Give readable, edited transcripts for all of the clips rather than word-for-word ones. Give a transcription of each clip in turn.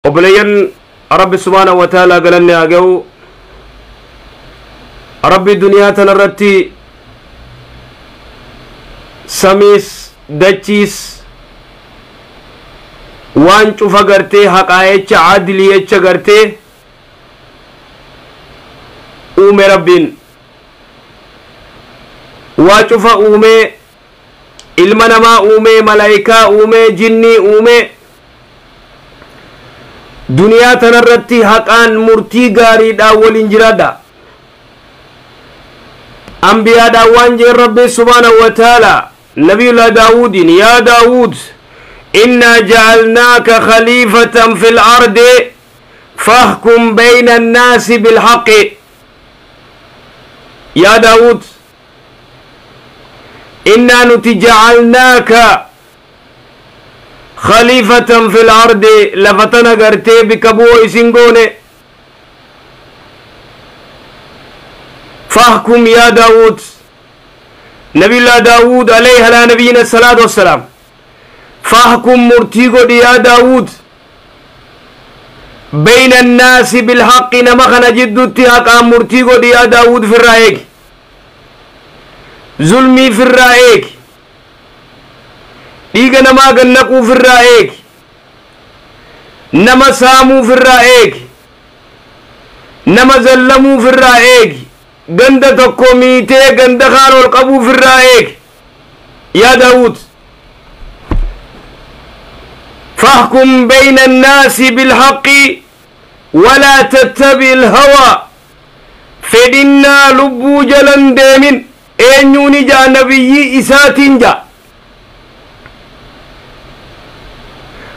Obboleeyyan Rabbi subhaanahu wa ta'aalaa galanni haa ga'u. Rabbi duniyaa tanarratti samiis dachiis waan cufa gartee haqaa jecha adlii jecha gartee uume. Rabbiin waa cufa uumee, ilma namaa uumee, malaayikaa uumee, jinnii uumee, duniyaa tanarratti haqaan murtii gaariidhaan waliin jiraadha. Ambiyaadhaan waan jeen Rabbi subhaanahu wa ta'aalaa nabiyullah Daawudiin: "Yaa Daawud, innaa ja'alnaaka khaliifatan fil ardi fahkum bayna annaasi bilhaqqi." Yaa Daawud, innaa nuti ja'alnaaka khaliifatan fil ardi, lafa tana gartee bikka bu'oo isin goone. Fahkum yaa Daawud, nabiyullah Daawud alayhi alaa nabiyina salaatu wassalaam, fahkum, murtii godhi yaa Daawud, bayna annaasi bilhaqqi, nama kana jiddutti haqaan murtii godhi yaa Daawud. Firraa eegi zulmii, firraa eegi dhiiga namaa gannaquu, firraa eegi nama saamuu, firraa eegi nama zallamuu, firraa eegi ganda tokko miitee ganda kaan ol qabuu, firraa eegi yaa Daawud. فاحكم بين الناس بالحق ولا تتبع الهوى، fedhinnaa lubbuu jalan deemin. Eenyuuni jaa? Nabiyyii isaatiin jaa.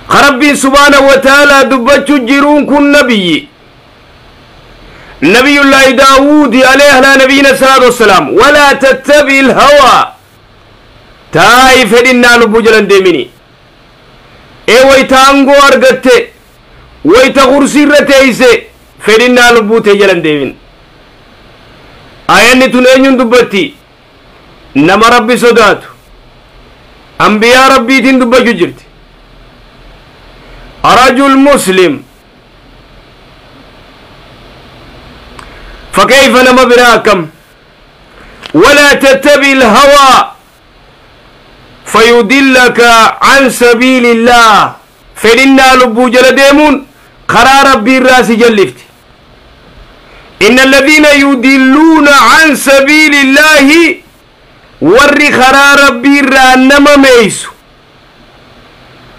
Rabbiin subhaanahu wa ta'aalaa dubbachuu jiruun kun nabiyyi nabiyullaahi Daawuudi alayhi alaa nabiyina salaatu wassalaam. ولا تتبع الهوى, taa'i, fedhinnaa lubbuu jalan deemini. Ee wayta aangoo argatte, wayta kursiirra teeyse, fedhinnaa lubbuu tee jalan deemin. Ayanni tun eenyun dubbatti? Nama Rabbi sodaatu, ambiyaa Rabbiitiin dubbachuu jirti, رجل مسلم، فكيف نما براكم؟ ولا تتبع الهوى فيضلك عن سبيل الله. Fedhinnaa lubbuu jala deemuun karaa Rabbii irraa si jallifti. إن الذين يضلون عن سبيل الله, warri karaa Rabbii irraa nama meeysu,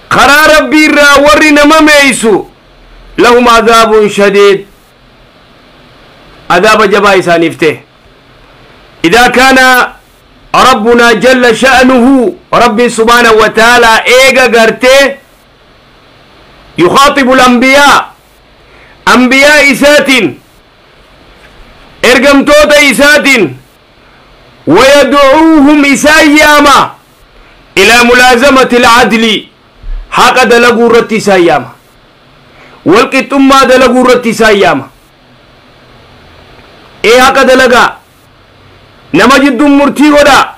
karaa Rabbii irraa warri nama meeysu, لهم عذاب شديد, adaaba jabaa isaaniif ta'e. إذا كان ربنا جل شأنه, ربي سبحانه وتعالى eega gartee يخاطب الأنبياء, أنبياء isaatiin, ergamtoota isaatiin, ويدعوهم, isaan yaama, إلى ملازمة العدل, haqa dalaguu irratti isaan yaama, walqixxummaa dalaguu irratti isaan yaama. Ee haqa dalagaa, nama jidduun murtii godhaa.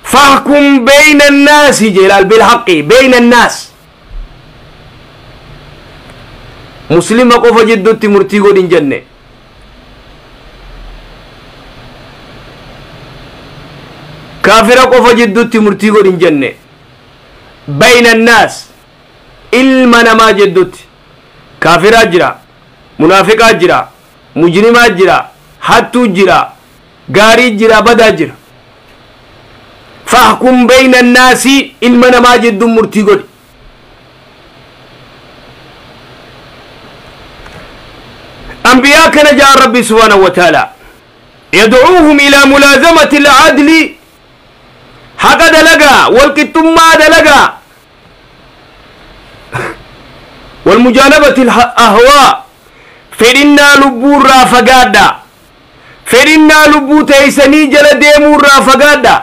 فاحكم بين الناس جلال بالحق. بين الناس, muslima qofa jidduutti murtii godhin jenne, kaafira qofa jidduutti murtii godhin jenne. بين الناس, ilma namaa jidduutti. Kaafiraa jira, munaafiqaa jira, mujrimaa jira, hattuu jira, gaarii jira, badaa jira. فاحكم بين الناس, ilma namaa jidduun murtii godhi. أنبياء كان جاء ربي سبحانه وتعالى يدعوهم إلى ملازمة العدل, haqa dalagaa, walqixxummaa dalagaa, والمجانبة الأهواء, fedhinnaa lubbuurraa fagaadha, fedhinnaa lubbuu teeysanii jala deemuurraa fagaadha.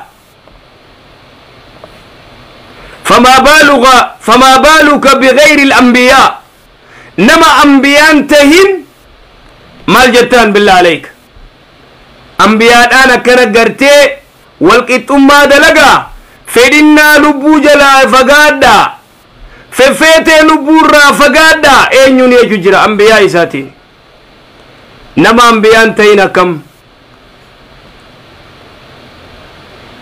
فما بالك, فما بالك بغير الأنبياء؟ نما أنبياء تهن maal jettaan? بالله عليك, أنبياء أنا كان gartee walqixxummaa dalagaa, fedhinnaa lubbuu jalaa fagaadha, Feffeetee lubbuurraa fagaadhaa. Eenyuun jechuu jira? Ambiyaa isaatiin. Nama ambiyaan ta'in akkam?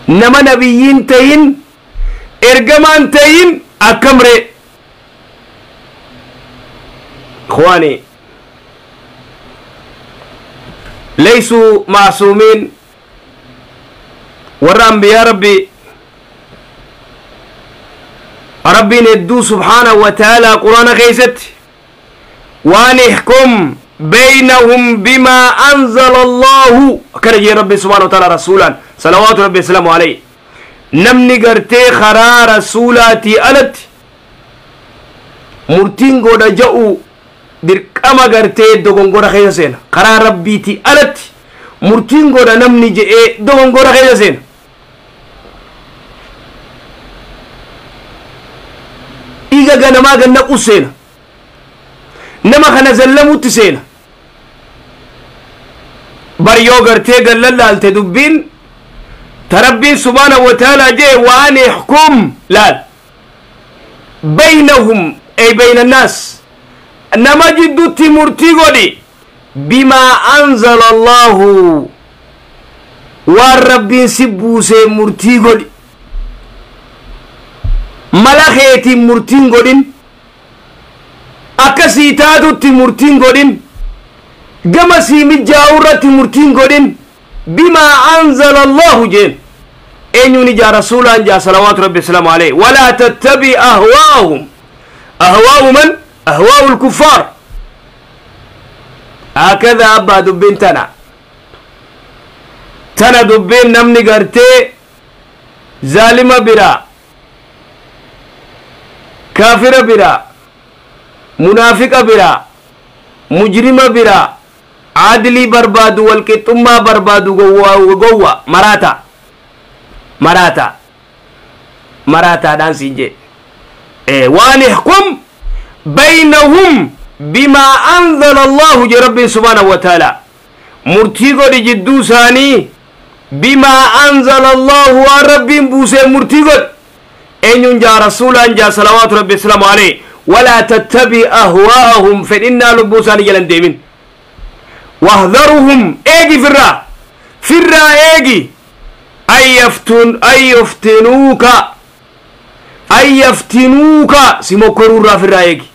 Nama nabiyyiin ta'in, ergamaan ta'in akkam ree? Ikhwaani, laysuu macsuumiin. Warra ambiyaa Rabbi, Rabbiin hedduu subhaanahu wa ta'aalaa Quraana keessatti waan ihkum baynahum bimaa anzala Allahu akkana jee Rabbi subhaanahu wa ta'aalaa rasuulaan salawaatu Rabbi wasalaamu alayhi. Namni gartee karaa rasuulaatii alatti murtiin godha ja'u dirqama gartee dogongora keessa seena. Karaa Rabbiitii alatti murtiin godha namni je'ee dogongora keessa seena. Dhiiga ganamaa gannaqu seena. Nama kana zallamutti seena. Bar yoo gartee gallallaalte dubbiin ta Rabbiin subhaanahu wa ta'aalaa jee waan ihkum laal baynahum ay bayna annaas, nama jiddutti murtii godhi, bimaa anzala Allahu, waan Rabbiin si buusee murtii godhi. Mala keetiin murtiin godhin, akka sii taatutti murtiin godhin, gama sii mijaa'u irratti murtiin godhin. Bimaa anzala Allahu jeen. Eenyuun ijaa? Rasuulaan jaa salawaatu Rabbi wasalaamu alayhi. Walaa tattabi ahwaa'ahum. Ahwaa'u man? Ahwaa'u lkuffaar. Hakada abbaa dubbiin tana tana dubbiin. Namni gartee zaalima biraa, kaafira biraa, munaafiqa biraa, mujrima biraa adlii barbaadu, walqixxummaa barbaadu, gowwa, maraata, maraata, maraataadhaan siin jee. Waan ihkum baynahum bimaa anzala Allahu je Rabbiin subhaanahu wa ta'ala. Murtii godhi jidduu isaanii bimaa anzala Allahu, waan Rabbiin buusee murtii godhi. Eenyuun jaa? Rasuulaan jaa salawaatu Rabbi wasalaamu alayhi. Walaa tattabi ahwaa'ahum, fedhinnaa lubbuu isaanii jalan deemin. Wahdharuhum, eegi firraa, firraa eegi, an yuftinuuka, an yaftinuuka, si mokkoruurraa firraa eegi,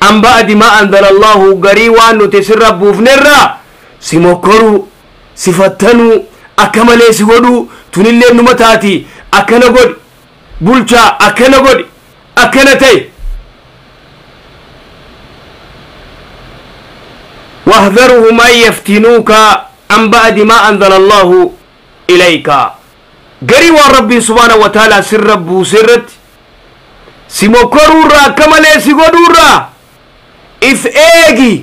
an ba'di ma anzala Allahu, garii waan nuti sirra buufnerraa si mokkoruu, si fattanuu, akka malee si godhuu. Tunillee numa taati, akkana godhi bulchaa, akkana godhi, akkana ta'e. واحذرهم أن يفتنوك عن بعد ما أنزل الله إليك. قري ربي سبحانه وتعالى سر ربو سرت سموكرورا كما ليس قدورا إف إيجي.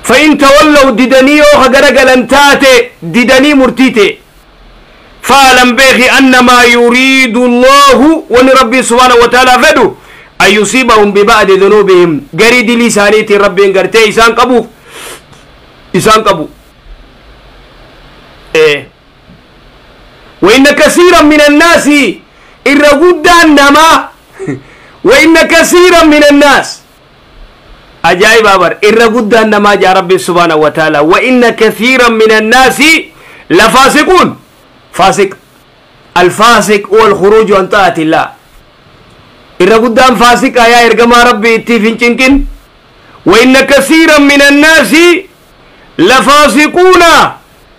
فإن تولوا، ددني وخغرقلنتاتي ددني مرتيتي، فاعلم بيخي أنما يريد الله، ون ربي سبحانه وتعالى فدو، أن يصيبهم ببعض ذنوبهم، قريد لسانيتي ربي قرتي إسان قبو، إسان قبو إيه. وإن كثيرا من الناس، إرغد نما، وإن كثيرا من الناس، أجايب أبر، إرغد نما جاء ربي سبحانه وتعالى. وإن كثيرا من الناس لفاسقون. فاسق، الفاسق هو الخروج عن طاعة الله. Irra guddaan faasiqa yaa ergamaa Rabbi ittiif hin cinqin. وإن كثيرا من الناس لفاسقون.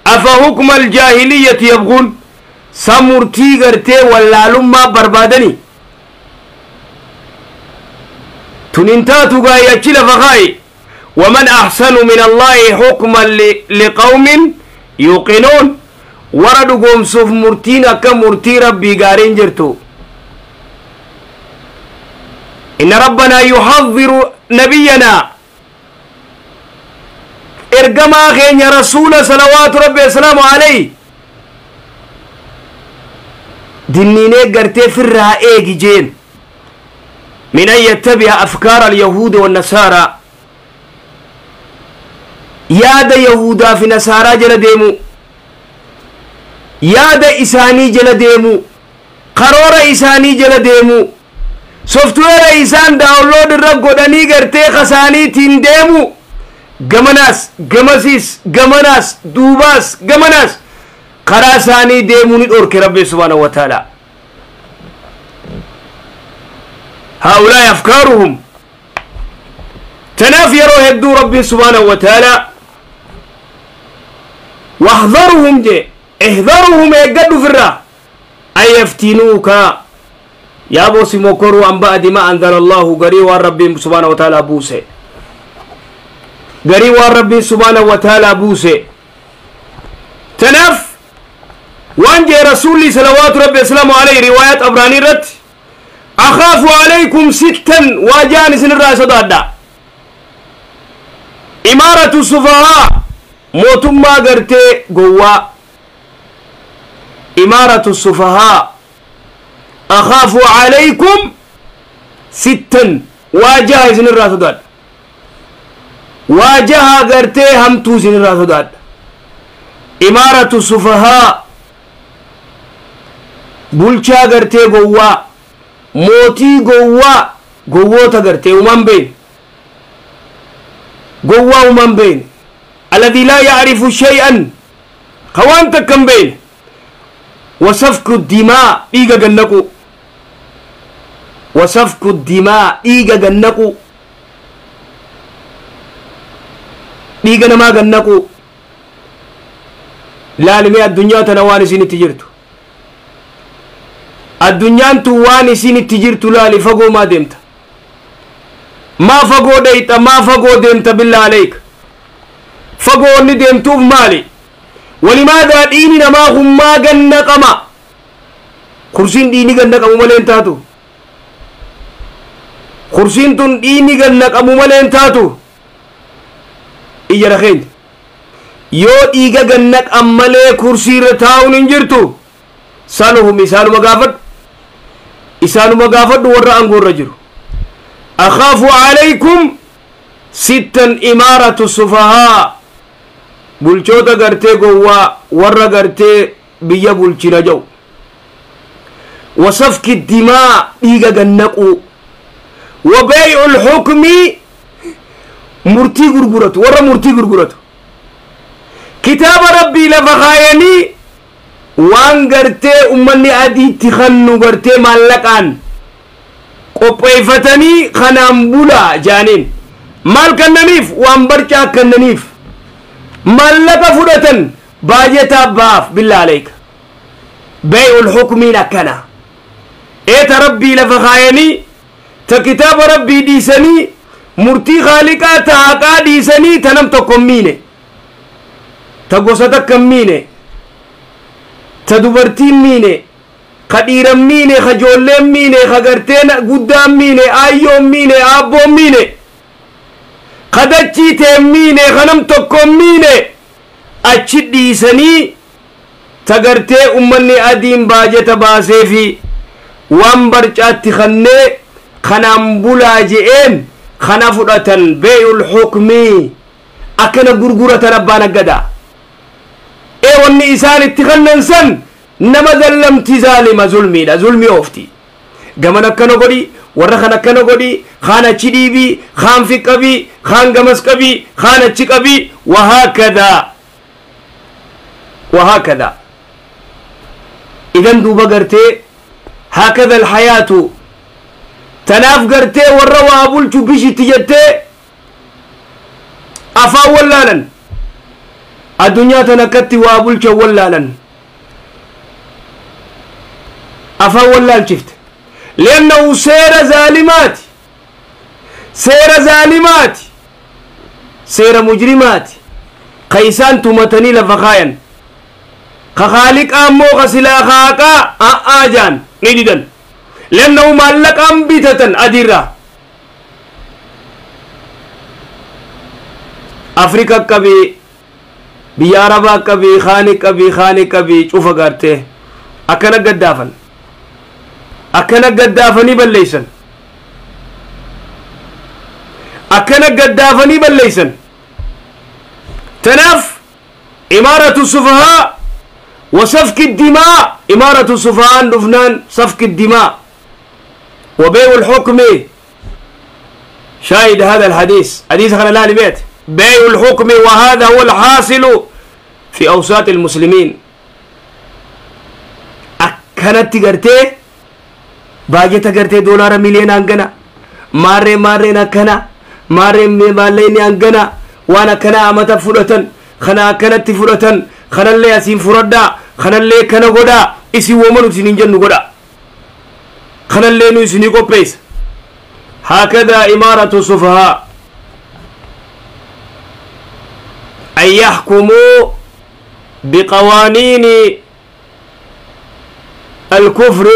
أفحكم الجاهلية يبغون؟ سمرتي غرتي واللالما بربادني تننتاتو غاية لفخاي. ومن أحسن من الله حكما لقوم يوقنون. وردو قوم سوف مرتين كمرتي ربي غارين جرتو. إن ربنا يحذر نبينا، إرجما خين رسول صلوات ربي وسلامه عليه، دنيني قرتي في الرائق جين من أن يتبع أفكار اليهود والنصارى. يا دا يهودا في نصارى جل ديمو، يا دا إساني جل ديمو. Karoora isaanii jala deemu, software isaan download irra godhanii gartee kasaaniitiin deemu, gamanaas gamasiis, gamanaas duubaas gamanaas karaa isaanii deemuu ni dhorke Rabbi subhaanahu wa ta'ala. Haa'ulaa'i afkaaruhum. Tanaaf yeroo hedduu Rabbi subhaanahu wa ta'ala واحذرهم جي، احذرهم eeggadhu firraa an yaftinuuka, yaaboo si mokoruu, عن بعض ما أنزل الله, garii waan Rabbiin subhaanahu wa ta'ala buuse, garii waan Rabbiin subhaanahu wa ta'ala buuse. Tanaaf waan jee Rasuulli salawaatu Rabbi asalaamu alayhi riwaayaa Xabraanii irratti: أخاف عليكم ستا, waa jaan isin irraa sodaadha. إمارة السفهاء, mootummaa gartee gowwaa. إمارة السفهاء, أخاف عليكم ستا, waa jaha isin irraa sodaadha, waa jaha gartee hamtuu isin irraa sodaadha. إمارة السفهاء, bulchaa gartee gowwaa, mootii gowwaa, gowwoota gartee uman beyn, gowwaa uman beyn, الذي لا يعرف شيئا, ka waan takkan beyn. وسفك الدماء, dhiiga gannaqu. وسفك الدماء, dhiiga gannaqu, dhiiga namaa gannaqu. Laalimee addunyaa tana waan isin itti jirtu, addunyaan tun waan isin itti jirtu laali. Fagoo maa deemta? Maa fagoo dheyxa? Maa fagoo deemta? بالله عليك, fagoo inni deemtuuf maali? ولماذا dhiini namaa kun maa gannaqama? Kursiin dhiini gannaqamu malee hin taatu. Kursiin tun dhiini gannaqamu malee hin taatu. Iyya keenya yoo dhiiga gannaqan malee kursii irra taa'uun hin jirtu. سلهم, isaanuma gaafadhu, isaanuma gaafadhu warra aangoo irra jiru. أخاف عليكم ستا, إمارة السفهاء, bulchoota gartee gowwaa, warra gartee biyya bulchina jau. وسفك الدماء, dhiiga gannaqu. وبيع الحكم, murtii gurguratu, warra murtii gurguratu. Kitaaba Rabbii lafa kaayanii waan gartee ummanni adiitti kannu gartee maallaqaan qopheeffatanii kanaan bulaa jaaniin. Maal kennaniif? Waan barcaa kennaniif maallaqa fudhatan, baajetaa baaf. بالله عليك, بيع الحكم iin akkana. Eeta Rabbii lafa kaayanii, ta kitaaba Rabbii dhiisanii, murtii Khaaliqaa ta haqaa dhiisanii, ta nam tokko hin miine, ta gosa takka hin miine, ta dubartiin miine, ka dhiiran miine, ka joolleen miine, ka garteen guddaan miine, aayyoon miine, aabboon miine, ka dachii teen miine, ka nam tokko hin miine achi dhiisanii, ta gartee ummanni adiin baajeta baasee fi waan barcaatti kannee kanaan bulaa je'een kana fudhatan. بيع الحكم akkana gurguratan abbaan aggadaa. Ee, wanni isaan itti kannan san nama zallamti, zaalima, zulmiidha, zulmi oofti. Gaman akkana godhi, warra kan akkana godhi, kaan achi dhiibii, kaan fi qabii, kaan gamas qabii, kaan achi qabii, وهكذا وهكذا. إذن duuba gartee هكذا الحياة. Tanaaf gartee warra waa bulchu bishitti jettee afaan wallaalan. Addunyaa tan akkatti waa bulchan wallaalan, afaan wallaalchifte. لأنه seera zaalimaati, seera zaalimaati, seera mujrimaati ka isaan tumatanii lafa kaayan. Ka Khaaliqaa ammoo, ka silaa kaaqaa a'aa jaan ni didan. لأنه maallaqaan bitatan adiirraa. Afrika qabii, biyya Arabaa qabii, kaani qabii, kaani qabii, cufa gartee akkana gaddaafan, akkana gaddaafanii balleeysan, akkana gaddaafanii balleeysan. Tanaaf إمارة السفهاء وسفك الدماء إمارة السفهاء دفنان سفك الدماء وبيع الحكم. شاهد هذا الحديث، حديث خلال أهل البيت، بيع الحكم، وهذا هو الحاصل في أوساط المسلمين. أكنت تقرتي باجي تقرتي دولار مليون أنقنا ماري ماري نكنا ماري مالين أنقنا وانا كنا أمتا فرطن خنا كانت فرطن خنا اللي أسين فردا خنا اللي كنا قدا إسي ومنو سنين قدا خنا اللي نو سنين قبيس. هكذا إمارة السفهاء أن يحكموا بقوانين الكفر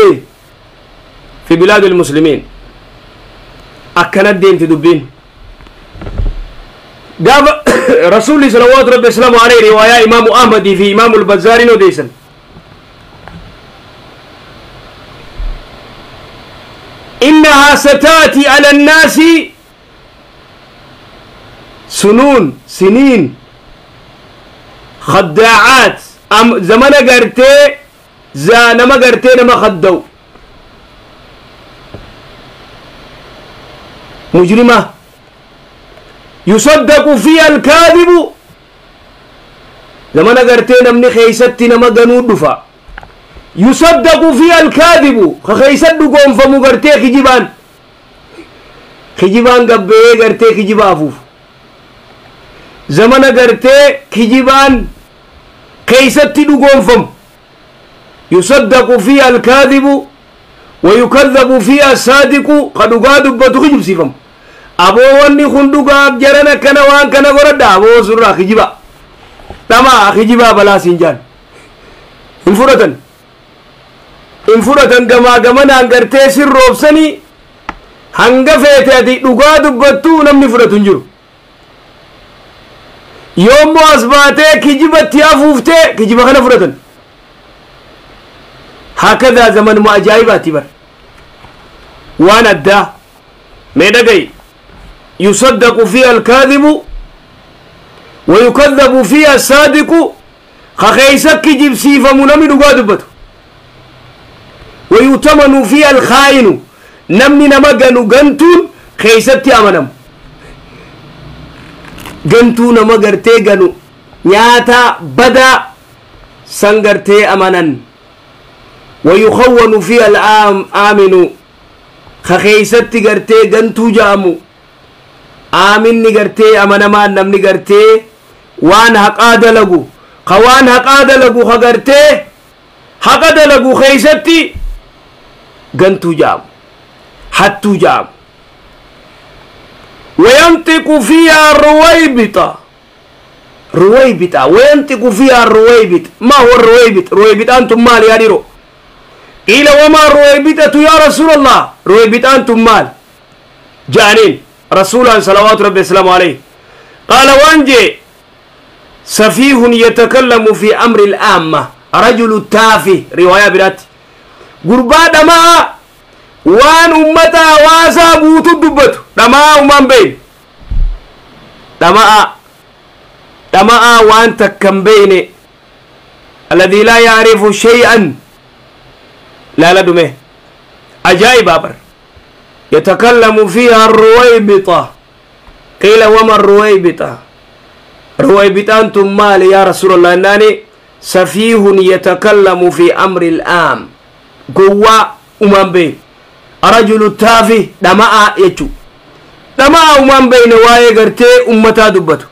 في بلاد المسلمين. أكنت دين تدبين قال رسول صلوات ربي وسلامه عليه رواية إمام أحمد في إمام البزاري نديسا إنها ستأتي على الناس سنون سنين خداعات. أم زمان قرتي زانما قرتي نما خدو مجرمة يصدق فيها الكاذب. زمان قرتي نمني خيستي نما قنود دفا يصدق فيها الكاذب خيست قوم فمو قرتي خجبان خجبان قبي قرتي خجبافوف. زمان قرتي خجبان خيستي قوم فم يصدق فيها الكاذب ويكذب فيها الصادق. قد قادب بتخجب سيفم أبو وني خندقاب جرنا كنوان كنغرد أبو سرا خجبا تما خجبا بلا سنجان انفرتن انفرتن كما كمان انغرتي سر روبسني hanga feete ati dhugaa dubbattuu namni fudhatu hin jiru. Yoommoo as baatee kijibatti hafuuftee kijiba kana fudhatan. Hakadaa zamanuma ajaa'ibaati bar. Waan addaa mee dhaga'i. Yusaddaqu fiiha alkaadhibu wayukadhabu fiiha assaadiqu. Ka keessa kijibsiifamu namni dhugaa dubbatu. Wayutamanu fiiha alkhaa'inu. Namni nama ganu gantuun keessatti amanamu. Gantuu nama gartee ganu nyaata badaa san gartee amanan. Wayukhawwanu fiiha al-aaminu. Ka keessatti gartee gantuu ja'amu. Aaminni gartee amanamaan namni gartee waan haqaa dalagu. Ka waan haqaa dalagu ka gartee haqa dalagu keessatti gantuu ja'amu. حتى جام. وينطق فيها الرويبطة. رويبطة وينطق فيها الرويبط. ما هو الرويبط؟ رويبط أنتم مال يا ديرو. قيل وما الرويبطة يا رسول الله؟ رويبط أنتم مال. جانين رسولا صلوات ربي السلام عليه قال وانجي سفيه يتكلم في أمر الآمة رجل تافه. رواية برات قربا دماء waan ummata hawaasaa guutuu dubbatu dhamaa umaan beeyne dhamaa waan takka hin beeyne alladhii laa yaarifu shay'an laala dhume ajaa'ibaa bar. Yatakallamu fiiha arruwaybita. Qiila wama arruwaybita? Ruwaybitaan tun maali yaa rasuulallah? Innaani safiihun yatakallamu fi amri al'aam. Gowwaa umaan beeyne رجل تافه دماء يجو دماء ومان بين واي غرتي امتا دبتو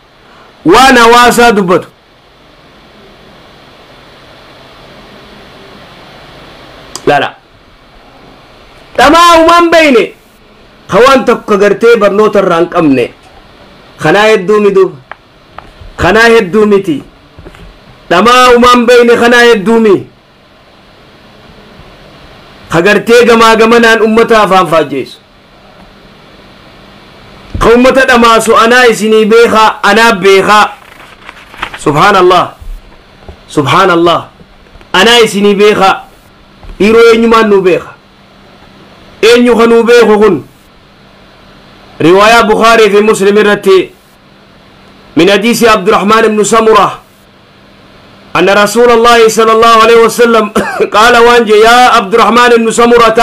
وانا واسا دبتو. لا لا دماء ومان بين خوان تك غرتي برنوت الرانك امني خنا يدومي دوب خنا يدومتي دماء ومان بين خنا يدومي Hagartee gamaa gamanaan ummata afaan faajjeessu. Ka ummata dhamaasu anaa isinii beekaa anaa beekaa. Subhaanallah. Subhaanallah. Anaa isinii beekaa. Dhiiroo eenyumaan nuu beeka. Eenyu ka nuu beeku kun. Riwaayaa Bukaarii fi Muslim irratti min hadiisi Abdurrahmaan ibnu Samura أن رسول الله صلى الله عليه وسلم قال وانجي يا عبد الرحمن بن سمرة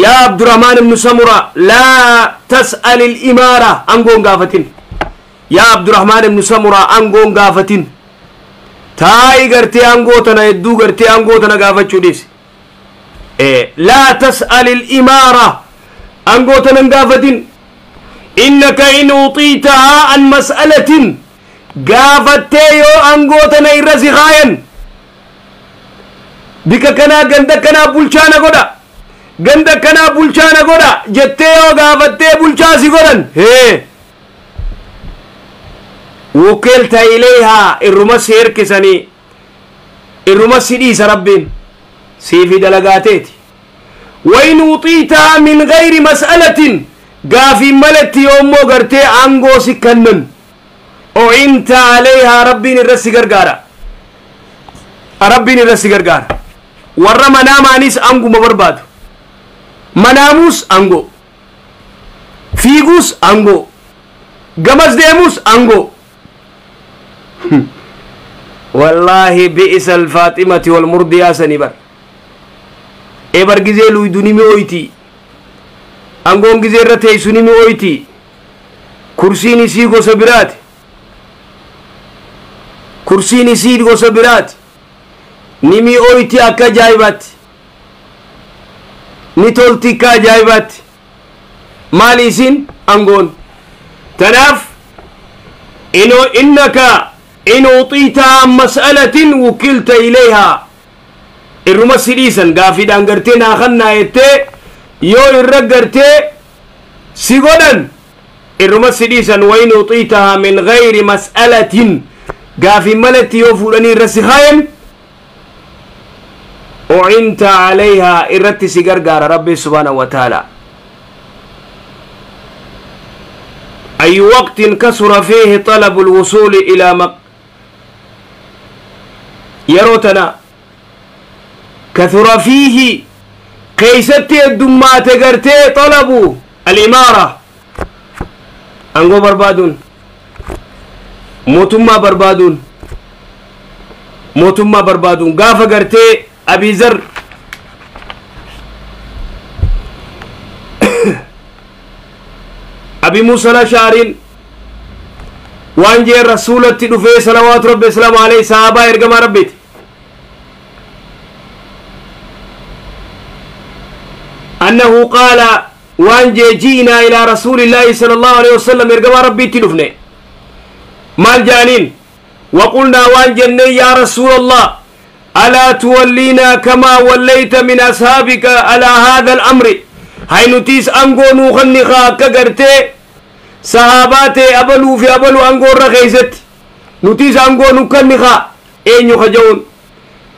يا عبد الرحمن بن سمرة لا تسأل الإمارة أنقون قافتين يا عبد الرحمن بن سمرة أنقون قافتين تاي قرتي أنقوتنا يدو قرتي أنقوتنا قافتشو ديس إيه لا تسأل الإمارة أنقوتنا قافتين إنك إن أعطيتها عن مسألة قافتيو أنقوتنا إرسي خاين بك كنا قندك كنا بلشانا قدا قندك كنا بلشانا قدا جتيو قافتي بلشاسي قدا هي وكلت إليها الرمس هركسني الرمس ديس ربين سيفي دلقاتيت وإن أعطيتها من غير مسألة قافي ملتي يومو قرتي أنقو سكنن أعنت عليها ربين الرسي قرقارة ربين الرسي قرقارة ورا منامانيس أنقو مبرباد مناموس أنقو فيقوس أنقو قمز ديموس أنقو والله بئس الفاطمة والمرضية سنبر إبر جزيلو يدوني ميويتي أنقون جزيل رتيسوني ميويتي كرسيني سيغو سبرات كرسيني سيغو سبرات نمي أويتي أكا جايبات نتولتي كا جايبات مالي سين أنقون تناف إنو إنك إن أعطيت عن مسألة وكلت إليها الرمس ريسا قافي دانقرتين آخرنا يتي يو الرقرتي سيغودن الرمس ريسا وإن أعطيتها من غير مسألة قافي ملتي يوفولني الرسخاين أعنت عليها الرت سيغرغار ربي سبحانه وتعالى. أي وقت كسر فيه طلب الوصول إلى يروتنا كثر فيه كيستي الدماء تقرتي طلبوا الإمارة أنقو بربادون موتما بربادون موتما بربادون قافة قرتي أبي ذر أبي موسى الأشعري وانجي الرسول التدفي صلوات ربي السلام عليه صحابة إرقم ربيت أنه قال وانجي جينا إلى رسول الله صلى الله عليه وسلم إرقم ربي تدفني مال جانين وقلنا وانجي يا رسول الله ألا تولينا كما وليت من أصحابك على هذا الأمر هاي نتيس أنقو نوخني خاك قرتي صحاباتي أبلو في أبلو أنقو رخيزت نتيس أنقو نوخني خا أين يخجون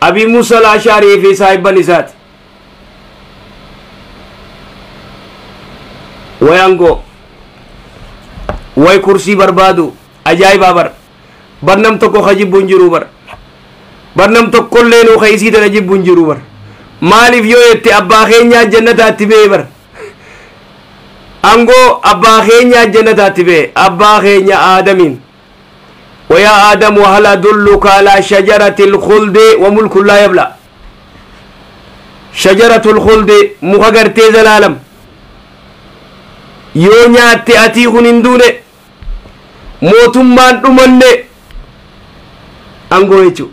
أبي موسى الأشعري في صاحب بني ويانقو وي كرسي بربادو أجايب أبر برنم تكو خجيب بنجرو بر برنم تكو لينو خيسي تنجيب بنجرو بر مالif yoo jette abbaa keenyaa jannataatti bee bar angoo abbaa keenyaa jannataatti bee abbaa keenya aadamiin ويا آدم وهل أدلك على شجرة الخلد وملك لا يبلى شجرة الخلد مخغرتي زلالم yoo nyaatte atii kun hin duune mootummaan dhumanne angoo jechuu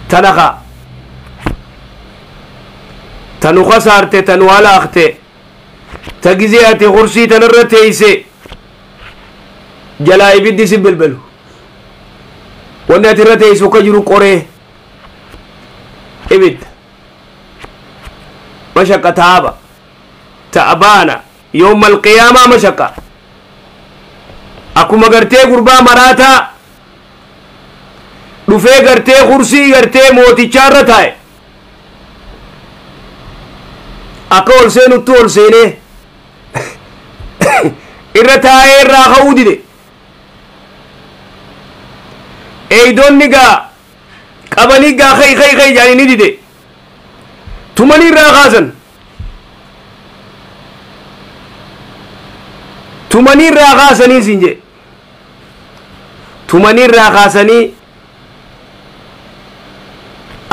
tanakaa tanu kasaarte tanu halaakte ta gizee ati kursii tanarra teeyse jalaa ibiddi si belbelu wanni ati irra teeysu ka jiru qoree ibidda mashaqqa taaba ta'abaana yawma alqiyaamaa mashaqqa akkuma gartee gurbaa maraataa dhufee gartee kursii gartee mootichaarra taa'e akka ol seenuttu ol seenee irra taa'ee irraa ka'uu dide eeydoonni gaa qabanii gaa kai kai kai jedhanii ni dide tumanii irraa kaasan tumanii irraa kaasanii siin jedhe tumanii irraa kaasanii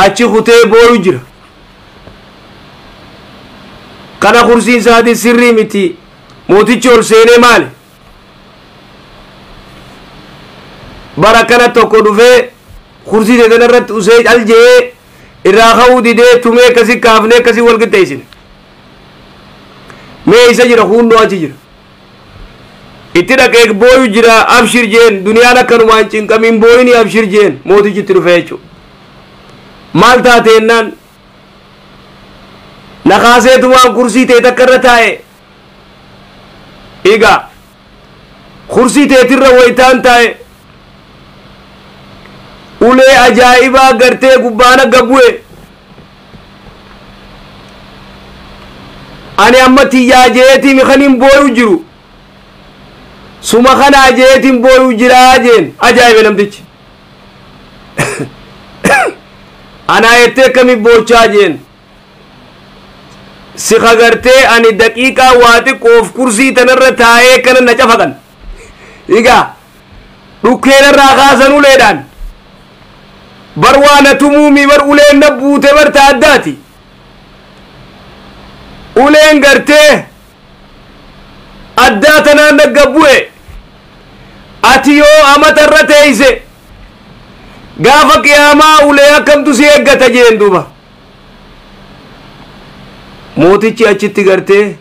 Achi kutee booyu jira. Kana kursiin isaatii sirrii miti. Mootichi ol seenee maali? Bara kana tokko dhufee kursii teetan irratti usee cal je'ee irraa ka'uu didee tumee akkasii kaafnee akkasii wal qixxeessine. Mee isa jira hunnoo achi jira. Itti dhaqee booyu jira abshir jeen duniyaan akkanumaan cinqamiin booyini abshir jeen mootichi itti dhufee jechuudha. Maal taate jennaan na kaaseetumaan kursii ta'e takka irra taa'e. Egaa kursii teetirra wayitaan taa'e ulee ajaa'ibaa gartee gubbaana gabbu'e. Ani amma tiyyaa jeetiin kanin booyu jiru suma kanaa jeetiin booyu jiraa jeen ajaa'ibe namtichi. Anaa jettee akkami boochaa jeen si kagartee ani daqiiqaa waa xiqqoof kursii tanarra taa'ee kana na cafaqan. Egaa dhukkeenarraa kaasan uleedhaan bar waa na tumuumi bar uleen na buute bar ta addaati. Uleen gartee addaa tanaan nagga bu'e ati yoo amatarra teeyse gaafa qiyaamaa ulee akkamtu si eeggata jeen duuba. Mootichi achitti gartee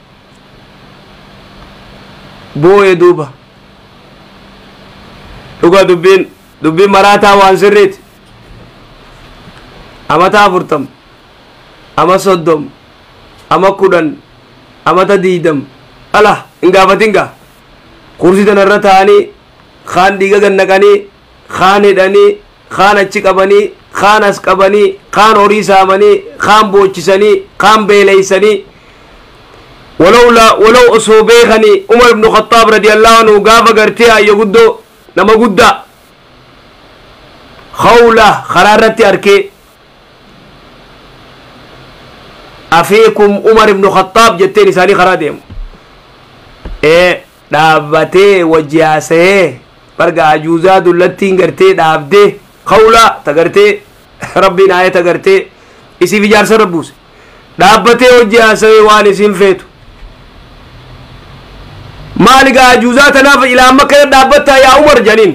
boo'e duuba. Dhugaa dubbiin maraataa waan sirriiti. Amata 40, ama 30, ama 10, amata 20 ala hin gaafatin gaa. Kursii tanarra taa'anii kaan dhiiga gannaqanii kaan hidhanii kaan achi qabanii kaan as qabanii kaan horii saamanii kaan boochisanii kaan beeleysanii. Walaw osoo beekanii Umar ibnu Khattaab radiyallahu anhu gaafa gartee ayya guddoo nama guddaa khawla karaa irratti arkee afeekum Umar ibnu Khattaab jetteen isaanii karaa deemu. Dhaabbatee wajji haasa'ee barga ajuuzaa dullattiin gartee dhaabdee khawla tagartee rabbiin aayata gartee isiif ijaarsa rabbuuse dhaabbatee wajji haasa'ee waan isin feetu. Maali gaa ajuuzaa tanaaf ilaa amma kana dhaabbattaa yaa Umar janiin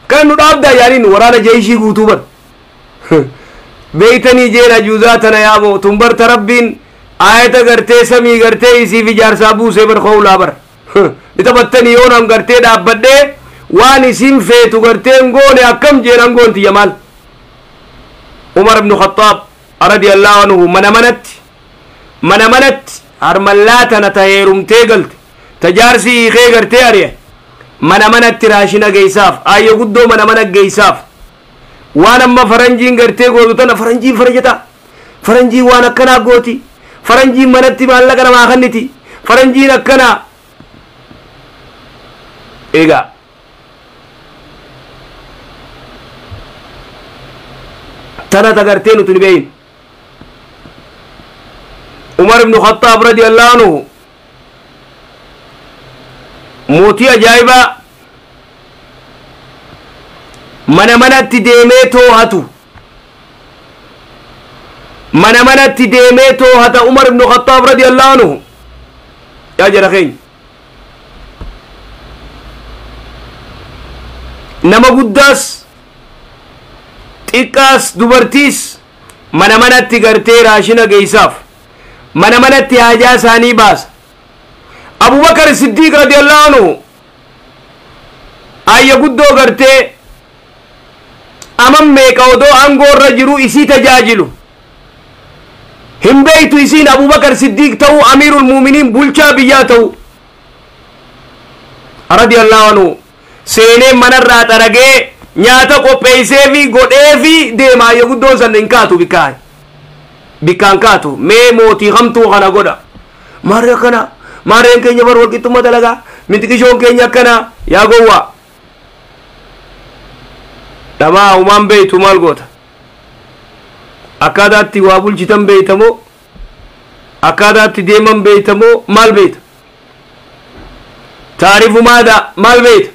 kan nu dhaabdaa jaaniin waraana jeeshii guutuu bar. Beeytanii jeen ajuuzaa tana yaaboo tun barta rabbiin aayata gartee samii gartee isiif ijaarsaa buusee bar khawlaa bar. Ni taphattanii yoo nam gartee dhaabbadhee waan isin feetu gartee goone akkam jeen angoon tiyya maal. Umar ibnu Khattaab radiyallahu anhu mana manatti harmallaa tana ta heerumtee galte tajaarsi hiikee gartee ari'e mana manatti raashina geessaaf ayyo guddoo mana mana geessaaf. Waan amma faranjiin gartee gootu tana faranjiin farajata faranjiin waan akkanaa gooti faranjiin manatti maallaqa namaa kenniti faranjiin akkanaa. Egaa tana tagartee nuti ni beeyin. Umar ibnu Khattaab radiyallahu anhu mootii ajaa'ibaa mana manatti deemee too'atu mana manatti deemee too'ata Umar ibnu Khattaab radiyallahu anhu. Yaa jara keenya nama guddaas xiqqaas dubartiis mana manatti gartee raashina geessaaf mana manatti haajaa isaanii baasa. Abubakar Siddiiq radiyallahu anhu ayya guddoo gartee aman meeqa odoo aangoo irra jiru isii tajaajilu hin beeytu isiin Abubakar Siddiiq ta'uu amiirul muuminiin bulchaa biyyaa ta'uu radiyallahu anhu seenee manarraa xaragee nyaata qopheessee fi godhee fi deema ayya guddoon san hin kaatu bikkaan kaatu mee mootii hamtuu kana godha maarree akkana maarreen keenya bar walqixxummaa dalagaa mitiqishoon keenya akkana yaa gowwaa dhamaa umaan beeytu maal goota akkaataatti waa bulchitan beeytamoo akkaataatti deeman beeytamoo maal beeyta taarifu maada maal beeyta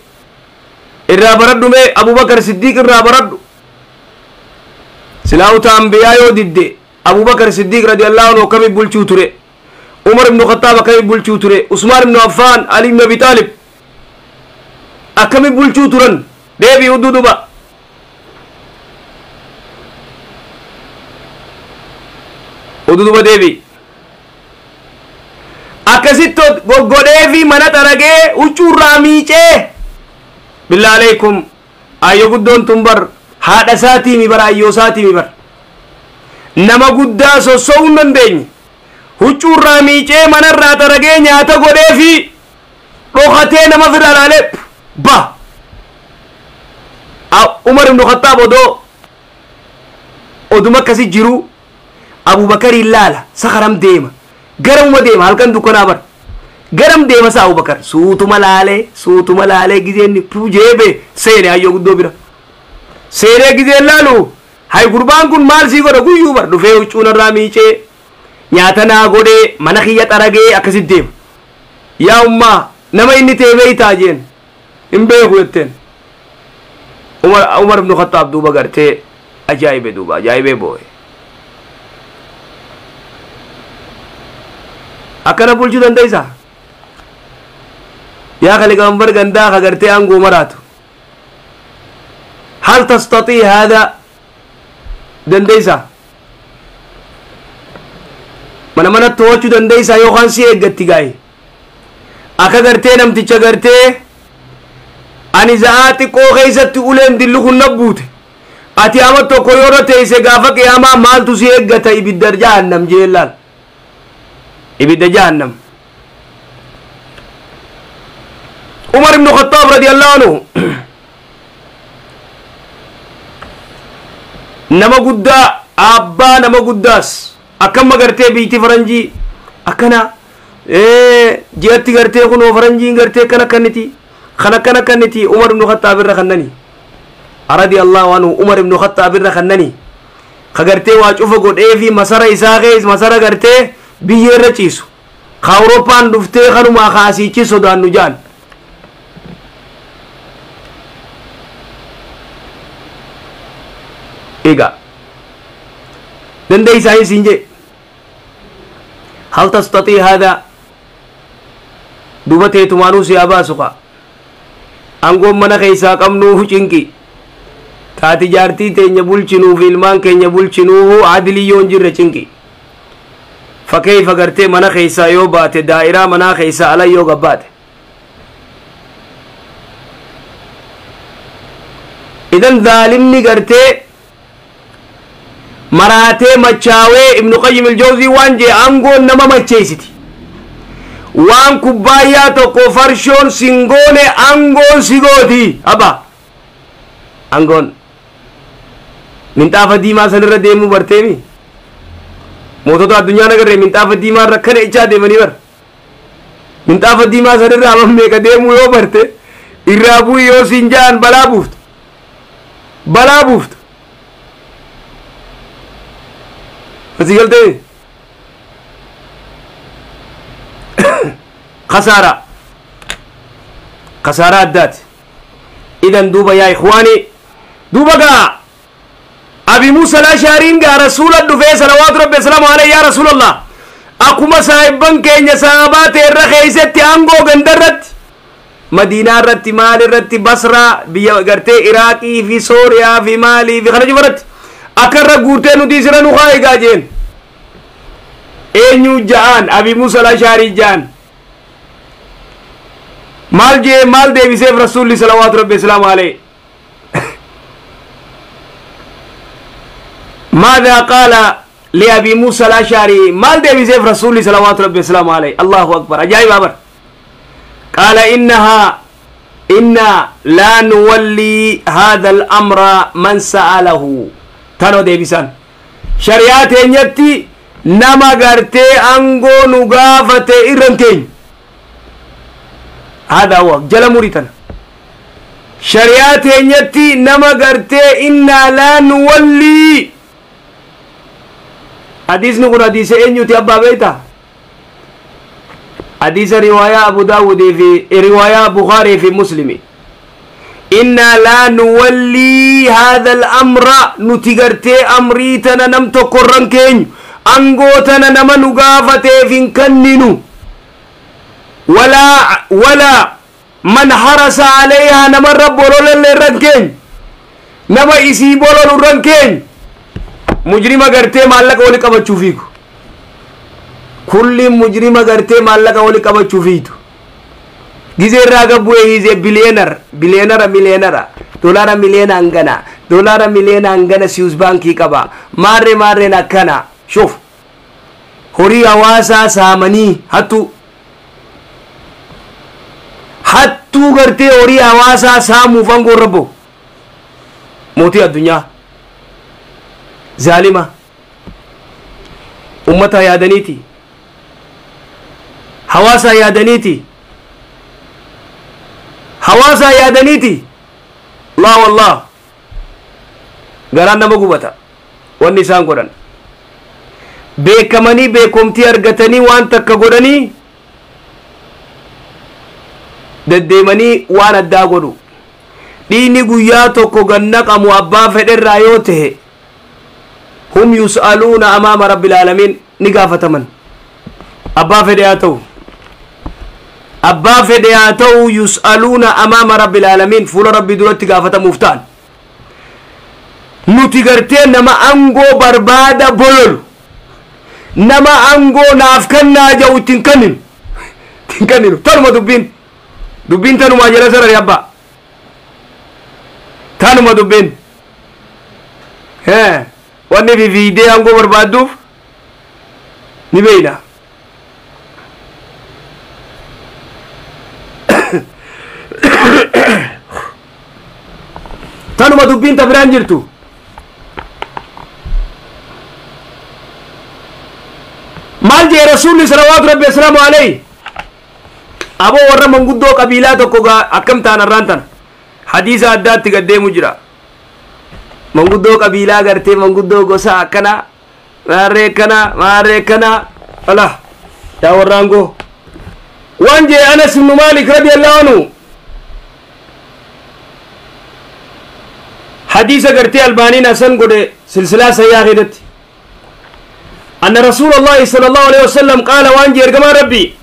irraa baradhu mee Abubakar Siddiiq irraa baradhu. Silaawuta ambiyaa yoo didde Abubakar Siddiiq radiyallahu anhu akkami bulchuu ture, Umar ibnu Khattaab akkami bulchuu ture, Usmaan ibnu Affaan, Ali ibnu Abi Taalib akkami bulchuu turan? Deebii hudduu duba. Hudduu duba deebii. Akkasitti goggodhee fi mana xaragee huccuurraa miicee. Billaa aleekum, ayyo guddoon tun bar haadha isaatiimi bar, ayyoo isaatiimi bar. Nama guddaa sossoo'uu hin dandeenye huccuurraa miicee, manarraa xaragee, nyaata godhee fi dhokatee nama fira laalee ba. Umar ibnu Khattaab odoo oduma akkasi jiru Abubakariin laala. Sakaram deema, garamuma deema? Halkan dukkanaa bar, garam deema sa Abubakar? Suutuma laalee, suutuma laalee, gizeen jeebe seene. Ayyoo guddoo bira seenee gizeen laalu, hay gurbaan kun maal sii godha? Guyyuu bar dhufee huccuu narraa miicee, nyaata naa godhee, mana kiyya xaragee akkasit deema. Yaa ummaa, nama inni ta'e beeytaa jeen. Hin beeku jetteen. Umar ibn Khattaab duuba gartee ajaa'ibe, duuba ajaa'ibee boo'e. Akkana bulchuu dandeessaa? Yaa kaliqambar gandaa ka gartee aangoo maraatu, hal tastatii haada? Dandeessaa? Mana mana to'achuu dandeessaa yookaan si eeggatti gaayi? Akka gartee namticha gartee ani za'aa xiqqoo keessatti uleen dilli kun na buute. Ati ama tokko yoo teesse, gaafa qiyaamaa maaltu si eeggata? Ibidda jahannam jeellaan, ibidda jahannam. Umar ibn Khattaab radiyallahu anhu nama guddaa, abbaa nama guddaas. Akkama gartee biitti faranjii akkana ji'atti gartee kunoo faranjiin gartee akkana akkanniti kan akkana akkanniti. Umar ibn Khattaab irra kannani radiyallahu anhu. Umar ibn Khattaab irra kannani ka gartee waa cufa godhee fi masara isaa keessa masara gartee biyya irra ciisu, ka Awurooppaan dhuftee kanumaa kaasiichi sodaannu jaan. Egaa dandeeysaa hin siin jee? Hal tastatii haadaa? Duba teetumaanuu si haa baasu kaa. Aangoon mana keessaa qabnuu cinqi taati. Jaartii teenya bulchinuu fi ilmaan keenya bulchinuuhu adilii yoo hin jirre cinqi. Fakkeeyfa gartee mana keessaa yoo baate, daa'iraa manaa keessaa ala yoo gabbaate. Idan zaalimni gartee maraatee machaawee. Ibnu Qayyim Iljawzii waan jee, aangoon nama macheessiti. Waan kubbaayyaa tokko farshoon singoone aangoon si gooti. Abba, aangoon minxaafa diimaa sanirra deemuu barteemi. Mootota addunyaa nagarree minxaafa diimaa irra kana ichaa deemanii bar. Minxaafa diimaa sanirra hammam meeqa deemuu yoo barte, irraa bu'i yoo siin ja'an balaa buuftu, balaa buuftu. Asii galtee kasaaraa, kasaaraa addaati. Idan duuba yaa ikhwaani, duuba gaa Abi Musa Al-Ashariin gaa Rasuula dhufee, salawaatu rabbi wasalaamu alayhi, yaa Rasuulallah, akkuma saahibban keenya sahabaa ta'e irra keessatti aangoo ganda irratti, Madiinaa irratti, maal irratti, Basraa, biyya gartee Iraaqii fi Sooriyaa fi maalii fi kana cufarratti akka irra guurtee nuti isira nu kaa egaa jeen. Eenyu ja'aan? Abi Musa Al-Ashaarii ja'an. Maal jee? Maal deebiseef Rasuulli salawaatu rabbi wasalaamu alayhi? ماذا قال لأبي موسى الأشعري؟ مال ديبسيف رسولي صلوات ربي وسلامه عليه؟ الله أكبر، أجايب أبر. قال إنها إنا لا نولي هذا الأمر من سأله. تنو ديبسان شريعة ينتي نما غرتي أنغو نغافة إرنتين. هذا هو جل مريتنا شريعة ينتي نما غرتي إنا لا نولي. حديثni kun hadiisa eenyuti abbaa beeyta? Hadiisa riwaayaa Abu Daawudii fi riwaayaa Bukaarii fi Muslimi. Inna laa nuwallii haadha al'amra, nuti gartee amrii tana nam tokkorran keenyu, angoo tana nama nu gaafateef hin kenninu, walaa man harasa alayhaa, namarra bololalle irran keenyu, nama isii bololu irran keenyu. Mujrima gartee maallaqa wali qabachuu fiigu, kulli mujrima gartee maallaqa wali qabachuu fiitu, gizee irraa gabbu'e, hiizee biliyeenar, biliyeenara, miliyeenara, doolaara miliyoona hangana, doolaara miliyoona hangana Swiss baankii qaba, maarree maarreen akkana. Shuf, horii hawaasaa saamanii, hattuu, hattuu gartee horii hawaasaa saamuuf aangoo irra bahu, mootii addunyaa, zaalima. Ummata yaadaniiti, hawaasaa yaadaniiti, hawaasaa yaadaniiti. Allah wallah, garaan nama gubata. Wanni isaan godhan, beekamanii beekomtii argatanii waan takka godhanii deddeemanii waan addaa godhu. Dhiini guyyaa tokko gannaqamu abbaa fedherraa yoo tahe, hum yus'aluuna amaama rabbil aalamiin, ni gaafataman. Abbaa fedhe haa ta'u, abbaa fedhe haa ta'u, yus'aluuna amaama rabbil aalamiin, fuula rabbii duratti gaafatamuuf ta'an. Nuti gartee nama angoo barbaada bololu, nama angoo naaf kennaa jedhu ittiin kenninu, ittiin kenninu. Tanuma dubbiin, dubbiin tanumaa jala sarari abbaa, tanuma dubbiin. Wanni fifiidee angoo barbaadduuf ni beeyna. Tanuma dubbiin, ta biraan jirtu. Maal jee Rasuulli salawaatu rabbi wasalaamu alayhi? Aboo, warra manguddoo qabiilaa tokko gaa akkam ta'an arraan tana hadiisa addaatti gaddeemu jira. Manguddoo qabiilaa gartee manguddoo gosa akkana, maarree akkana, maarree akkana. Ala yaa warra aangoo, waan jee Anas ibnu Maalik radiyallahu anhu, hadiisa gartee Albaaniin hasan godhe silsilaa sayyaa keessatti, أن رسول الله صلى الله عليه وسلم قال، وان جي إرجما ربي: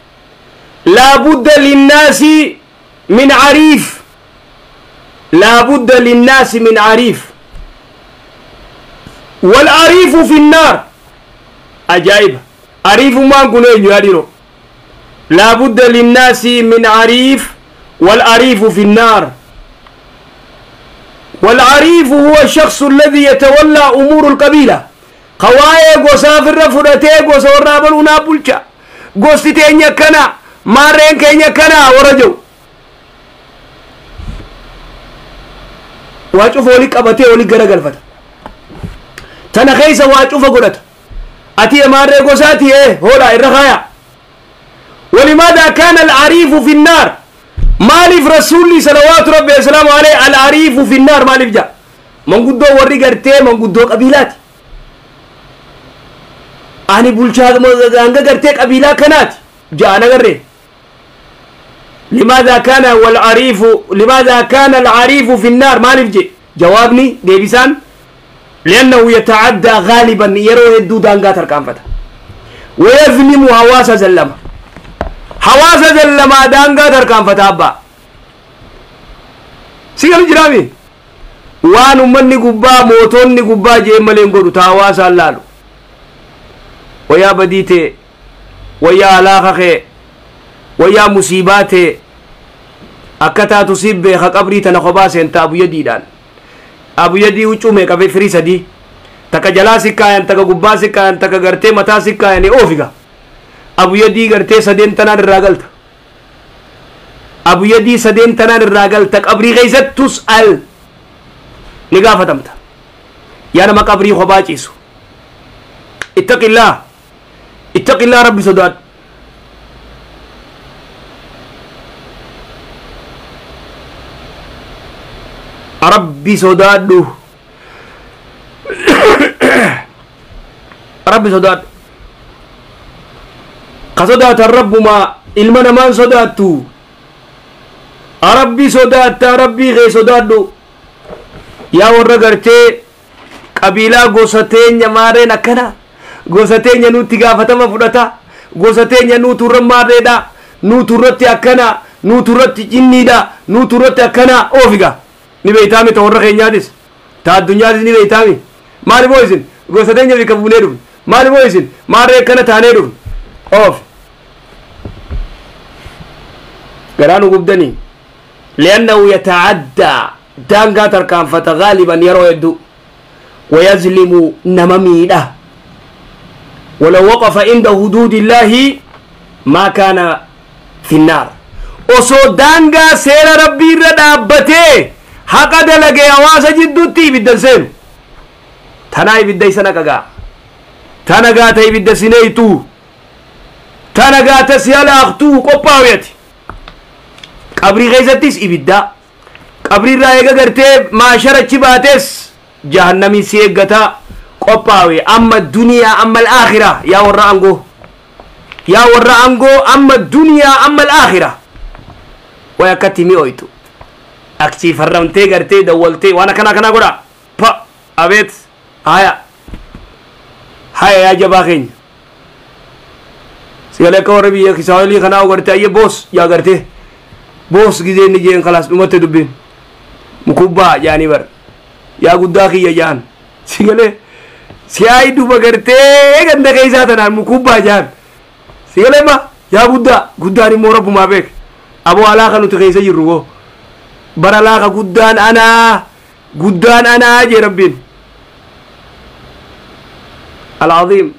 لا بد للناس من عريف، لا بد للناس من عريف، والعريف في النار. أجائب، عريف ما نقول يا. لا بد للناس من عريف والعريف في النار. والعريف هو الشخص الذي يتولى أمور القبيلة، waa'ee gosaa firra fudhatee gosa warraa baluu naa bulcha, gosti teenya kana, maarreen keenya kana warra jiru waa cufa wali qabatee wali garagalfata, tana keessa waa cufa godhata. Ati maarree gosaati ee hoodha irra kaaya. ولماذا كان العريف في النار؟ مالف رسولي صلوات ربي وسلامه عليه العريف في النار مالف جاء؟ من قدو وري قرتي من قدو قبيلات، ani bulchaa hanga gartee qabiilaa kanaati ja'an agarre. لماذا كان والعريف، لماذا كان العريف في النار؟ مالف جي؟ جوابني ديبسان: لأنه يتعدى غالبا، يرو يدو دانغا تركان ويظلم هواسا زلما، hawaasa zallamaa, daangaa tarkaanfata. Abbaa si galu jiraami, waan ummanni gubbaa, mootonni gubbaa jee malee hin godhu. Ta hawaasaan laalu, wayyaa badii ta'e, wayyaa alaaka kee, wayyaa musiibaa ta'e akka taatu si beeka. Qabrii tana kophaa seentaa, abuyyadiidhaan abuyyadii huccuu meeqa, firii sadii, takka jalaa si kaayan, takka gubbaa si kaayan, takka gartee mataa si kaayanii oofiga. Abuyyadii gartee sadeen tanaan irraa galta, abuyyadii sadeen tanaan irraa galta. Qabrii keessatti tus'al, ni gaafatamta. Yaa nama qabrii kophaa ciisu, ittaqillaa, ittaqillaa, rabbi sodaadhu. Rabbi sodaadhu, rabbi sodaadhu. Ka sodaatan rabbumaa, ilma namaan sodaattu. Rabbi sodaattaa Rabbii kee sodaadhu yaa warra gartee qabiilaa gosa teenya maarreen akkana gosa teenya nutti gaafatama fudhata gosa teenya nuutu irra maarreedha nuutu irratti akkana nuutu irratti cinniidha nuutu irratti akkana oofiga ni beeytaami ta warra keenyaatis ta addunyaatis ni beeytaami maali boo isin gosa teenya bika buunee dhufne maali boo isin maarree akkana taanee dhufne oof garaa nu gubdanii لأنه يتعدى دانغا تركان غالبا يرو يدو ويظلم نمميده ولو وقف عند حدود الله ما كان في النار وسو دانغا سير ربي ردابته حق دلقي أواسا جدوتي بالدنسين تناي بالديسنا كغا تنغاتي بالدسينيتو تنغاتا سيالا أختو قباويتي qabrii keessattis ibidda qabrii irraa eega gartee maashara achi baates jahannamiin si eeggata qophaawe amma duniyaa amma alaakhira yaa warra aangoo yaa warra aangoo amma duniyaa amma alaakhira way akkatti mi'ooytu aksii farramtee gartee dawwaltee waan akkana akkanaa godha pa abeet haya haya yaa jabaa keenya sigalee akka warra biyya kisaawolii kanaa gartee ayye boos yaa gartee boos gizeen jeen kalaas dhumatti dubbiin mukubbaa jaanii bar yaa guddaa kiyya jaan sigalee siyaay duba gartee ganda keessaa tanaan mukubbaa jaan sigalee ma yaa guddaa guddaan immoo rabbumaa beek aboo alaaka nuti keessa jirru woo bara alaaka guddaan anaa jee rabbiin alcaziim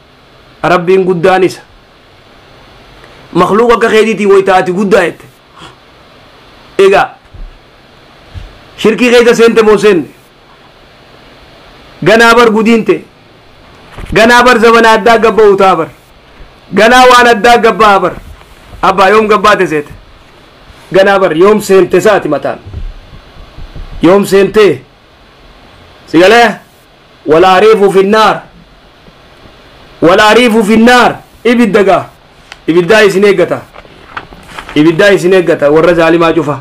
rabbiin guddaan isa makluuq akka keetiitiin waytaati guddaa jette egaa shirkii keessa seente moo seenne ganaa bar gudiinte ganaa bar zamana addaa gabba'u taa bar ganaa waan addaa gabbaa bar abbaa yoom gabbaate seete ganaa bar yoom seente saati mataan yoom seente sigalee walaariifu finnaar walaariifu finnaar ibidda gaa ibiddaa isin eeggata ibiddaa isin eeggata warra zaalimaa cufa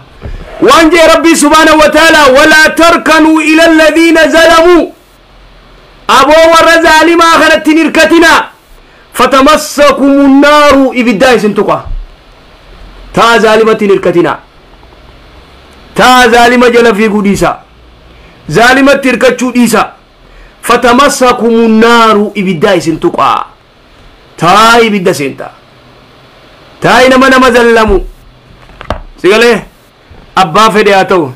waan jee rabbii subhaanahu wa ta'ala walaa tarkanuu ila alladhiina zalamuu aboo warra zaalimaa kanatti hin hirkatinaa fatamassakumu nnaaru ibiddaa isin tuqa taa zaalimatti hin hirkatinaa taa zaalima jala fiiguu dhiisa zaalimatti hirkachuu dhiisa fatamassakumu nnaaru ibiddaa isin tuqa taa ibidda seenta taayi nama nama zallamu sigalee abbaa fedhe haa ta'u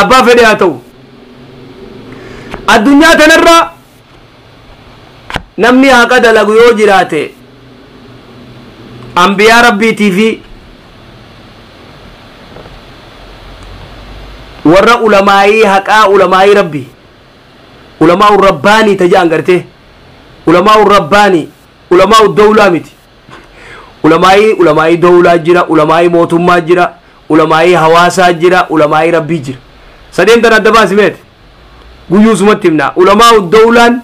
abbaa fedhe haa ta'u addunyaa tanarra namni haqa dalagu yoo jiraate ambiyaa rabbiitii fi warra ulamaayii haqaa ulamaayii rabbi ulamaa rabbaanii tajaan gartee ulamaa'u rabbaanii ulamaa'u dawlaa miti ulamaayii dawlaa jira ulamaayii mootummaa jira ulamaayii hawaasaa jira ulamaayii rabbii jira sadeen tan adda baasi meete guyyuu sumatti himna ulamaa'u dawlaan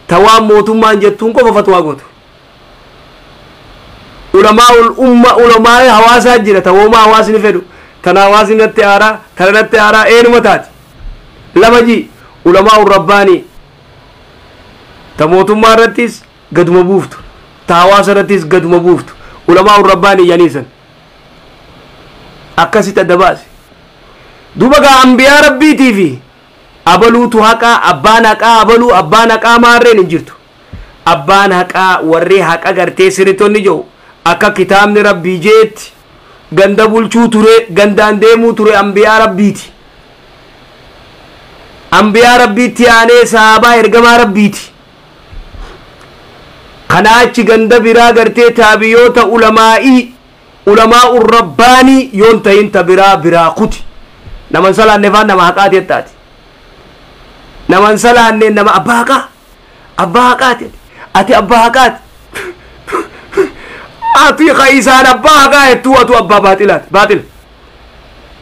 tawaan mootummaan jettuun qofa fatwaa gootu ulamaa'ul umma ulamaayii hawaasaa jira tawooma hawaasni fedhu tana hawaasni natti aaraa tana natti aaraa eenuma taati lama ji ulamaa'u rabbaanii ta mootummaa irrattis gaduma buuftu ta hawaasa irrattis gaduma buuftu ulamaa'u rabbaanii yaniisan akkasitti adda baase duuba gaa ambiyaa rabbiitii fi abaluutu haqaa abbaan haqaa abaluu abbaan haqaa maarreen hin jirtu abbaan haqaa warri haqa gartee sirritonni jiru akka kitaabni rabbii jeetti ganda bulchuu ture gandaan deemuu ture ambiyaa rabbiiti ambiyaa rabbiitti aanee sahabaa ergamaa rabbiiti kana achi ganda biraa gartee taabiyoota ulamaa'ii ulamaa'u rabbaanii yoon tahin ta biraa biraa kuti naman salaanne faan nama haqaati jettaati naman salaanne nama abbaa haqaa abbaa haqaati ati abbaa haqaati ati ka isaan abbaa haqaa jettuu atu abbaa baaxilaati baaxila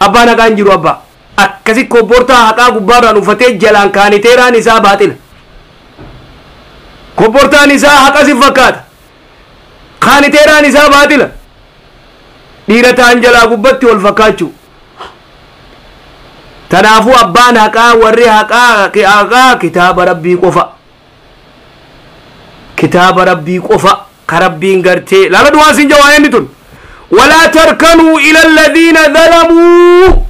abbaan haqaa hin jiru abbaa akkasi kobbortaa haqaa gubbaarraan uffatee jalaan kaaniteeraan isaa baaxila kobbortaan isaa haqa si fakkaata Kaaniteeraan isaa baatila. Dhiira ta'an jalaa gubbatti wal fakkaachuu. Tanaafuu abbaan haqaa warri haqaa kitaaba rabbii qofa. Kitaaba rabbii qofa ka rabbiin gartee laala duwaan siin jawaa inni tun. Walaa tarkanuu ila alladhiina zalamuu.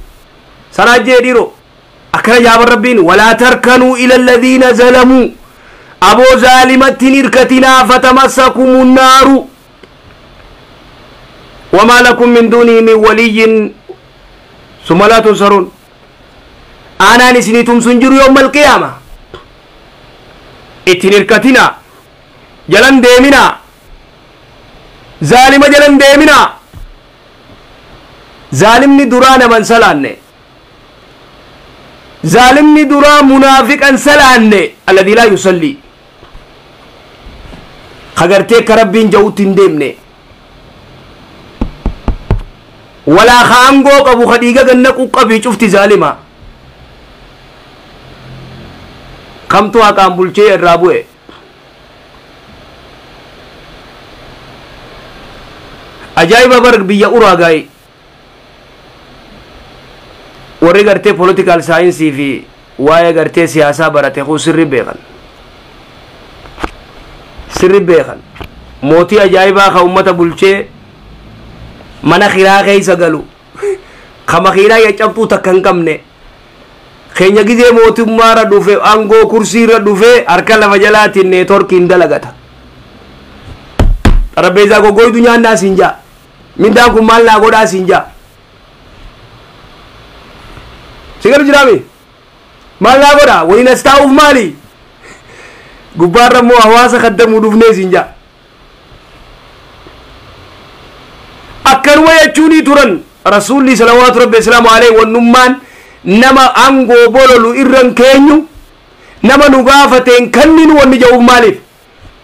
Sanaa jee dhiiroo. Akkana jaaban rabbiin walaa tarkanuu ila alladhiina zalamuu. Aboo zaalimatti hin hirkatinaa fatamassakumu naaru. Wamaa lakum min duunihi min waliyyin summa laa tunsaruun. Aanaan isinii tumsu hin jiru yawmal qiyaama. Ittiin hirkatinaa. Jalan deeminaa. Zaalima jalan deeminaa. Zaalimni duraa naman salaanne. Zaalimni duraa munaafiqan salaanne. Alladii laa yusallii. Kagartee akka rabbiin ja'utti hin deemne. Walaa ka aangoo qabu ka dhiiga gannaquu qabii cufti zaalima. Kamtu haqaan bulchee irraa bu'e. Ajaa'iba bar biyya Uraagaay warri gartee political saayinsii fi waa'ee gartee siyaasaa barate kun sirri beekan. Sirri beekan. Mootii ajaa'ibaa ka ummata bulchee mana kiraa keessa galu. Ka makiinaa caccabtuu takka hin qabne. Keenya gizee mootummaarra dhufe aangoo kursiirra dhufe harka lafa jalaatiin neetworkiin dalagata. Xarapheezaa goggooytu nyaannaa siin jaa. Mindaan kun maal naa godhaa siin jaa. Si galu jiraami? Maal naa godhaa? Waliin as taa'uuf maali? Gubbaarra immoo hawaasa kaddamuu dhufnee siin jaa. Akkanuma jechuunii turan rasuulli salawaatu rabbi islaamu alayhi wannummaan nama aangoo bololu irran keenyu nama nu gaafateen kanninu wanni ja'uuf maaliif?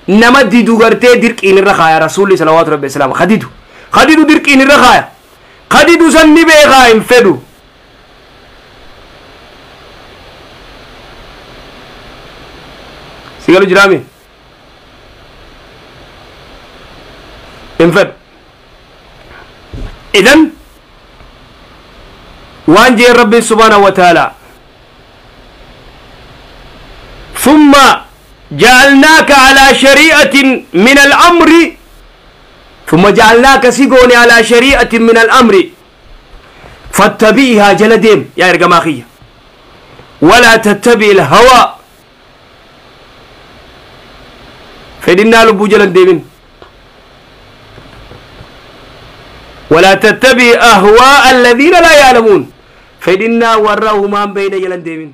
Nama didu gartee dirqiin irra kaaya rasuulli salawaatu rabbi islaamu kadidu. Kadidu dirqiin irra kaaya. Kadidu san ni beekaa hin fedhu. Si galu jiraami? Hin fedhu. Idan waan jeen rabbiin subhaanahu wa ta'ala thumma ja'alnaaka alaa shari'atin min al-amri thumma ja'alnaaka si goone alaa shari'atin min al-amri fattabi'ihaa jala deem yaa ergamaa kiyya walaa tattabi'i al-hawaa fedhinnaa lubbuu jala hin deemin. ولا تتبع أهواء الذين لا يعلمون فإننا وراهما بين يلن ديمين.